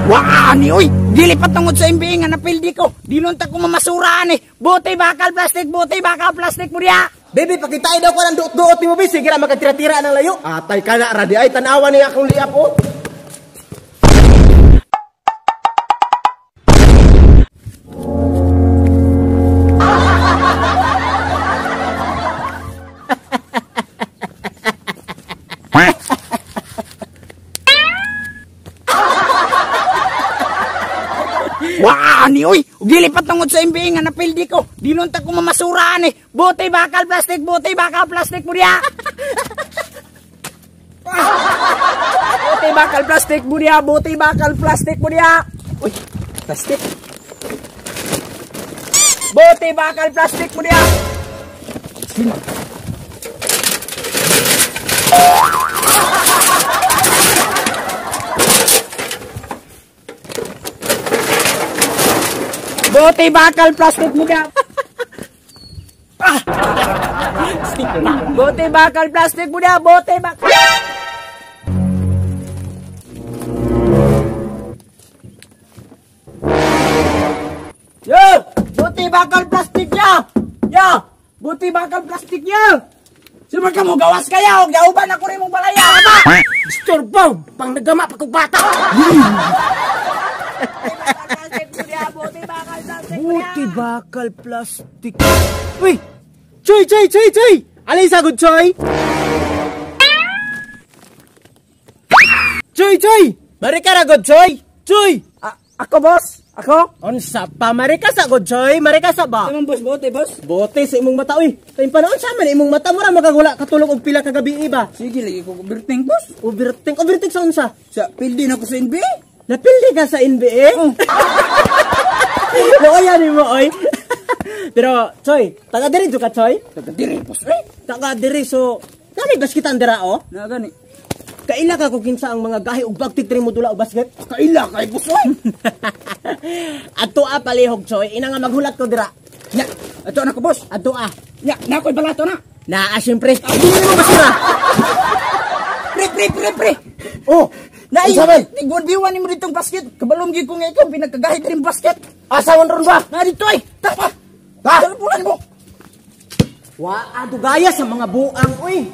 Waa ni oy, dili patungod sa MBA nga napildi ko. Dilon ta ko mamasuraan eh. Bote bakal plastic, bote bakal plastic mo diya. Baby, pakitay daw ko ng duot-duot ni mo, sige ra makatira-tira ng layo. Atay ka na, radi ay tanawa niya akong liap oh. Waa ni oy, dili patungod sa MBA nga napildi ko. Dilon ta ko mamasuraan eh. Bote bakal plastic, bote bakal plastic mo diya. Bote bakal plastic mo diya, bote bakal plastic mo diya. Uy, plastic. Bote bakal plastic mo diya. Sino? Bote bakal plastic mo diya. Bote bakal plastic mo diya, bote bakal. Yo, bote bakal plastic niya. Yo, bote bakal plastic niya. Sino ka mo gawas kaya og gauban ako rin mong balaya ba? Disturbo, pang nagama pa kog bata. Buti bakal plastic. Uy! Choy, choy, choy, choy! Alay sagod, choy! Choy, choy! Marika ra god, choy! Choy! Ako, boss? Ako? Unsa pa? Marika sa god, choy? Marika sa ba? Imong boss, bote, boss? Bote sa imong mata, uy! Kayong panahon sa man, imong mata mo ra magagula katulog og pila ka gabi iba. Sige, lagi ko overthink, boss. Overthink? Overthink sa unsa? Sa pildi na ko sa NBA. Napildi ka sa NBA? Oh. Lokoyan mo, oy. Pero, Choy, taga diri ka, Choy? Taga diri, boss, eh. Taga diri, so, kani basket ang dira, oh? Na gani. Kaila ka kung kinsa ang mga gahi og bagtik diri mo dula og basket? Kaila kay boss, oy. Adto a palihog, Choy, ina nga maghulat ko dira. Nya, adto na ko, boss. Adto a. Nya, na ko'y balato na. Naa, siyempre. Dili mo basura. Pre, pre, pre, pre. Oh, Nai, tigwan-biwan ni mo ditong basket. Kabalong gyud ko nga ikaw pinagkagahit rin basket. Asa man ron ba? Na dito ay. Tapa. Ha? Dalpulan mo. Wa adugaya sa mga buang oy.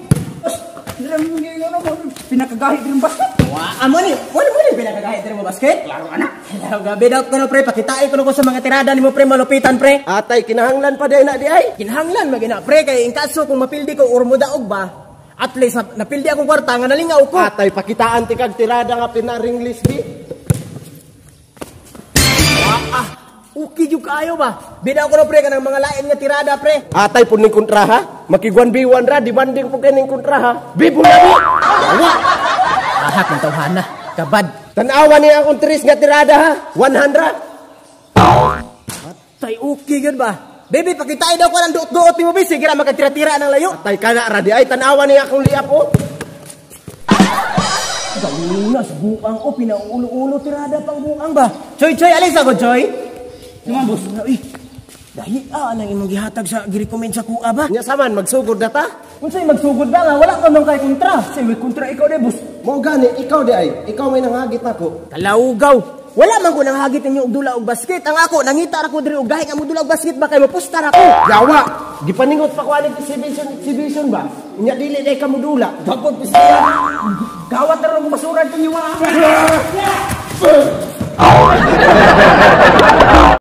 Pinakagahit rin basket. Wa amo ni. Wala mo ni pinakagahit rin mo basket? Klaro ana. Hello, gabi daw ko no pre, pakitain ko no ko sa mga tirada nimo pre malupitan pre. Atay kinahanglan pa day na di ay. Kinahanglan magina pre kay in kaso kung mapildi ko or modaog ba. At least napildi akong kwarta nga nalingaw ko. Atay pakitaan ti kag tirada nga pinaringlis di. Ah, okay jud kaayo ba? Bida ko no pre kanang mga lain nga tirada pre. Atay pud ning kontra ha. Makigwan-biwan ra demanding pud kay ning kontra ha. Bibo na mo. Wa. Ahak ng tawhana. Kabad. Tan-awa ni akong tres nga tirada ha. 100. Atay okay gyud ba? Baby, pakitay daw ko ng duot-duot ni mo, sige ra makatira-tira ng layo. Atay ka na, radi ay tanawa niya akong liap oh. Galuna sa buang oh, pinaulo-ulo tirada pang buang ba? Choy, choy, alis ako, choy. Naman, boss. Uy, dahil nang imong gihatag sa girecommend sa kuha ba? Nya saman, magsugod na ta? Unsay magsugod ba nga? Wala ka man kay kontra. Say, may kontra ikaw de, boss. Mao gani, ikaw di ay. Ikaw may nanghagit nako. Kalaugaw. Wala man ko nanghagit ninyo og dula og basket. Ang ako nangita ra ko diri og gahi nga mo dula og basket ba kay mapusta ra ko. Yawa, gipaningot pa ko ani exhibition ba? Unya dili day ka modula. Dapat pisiya. Gawat ra og basura ninyo wa.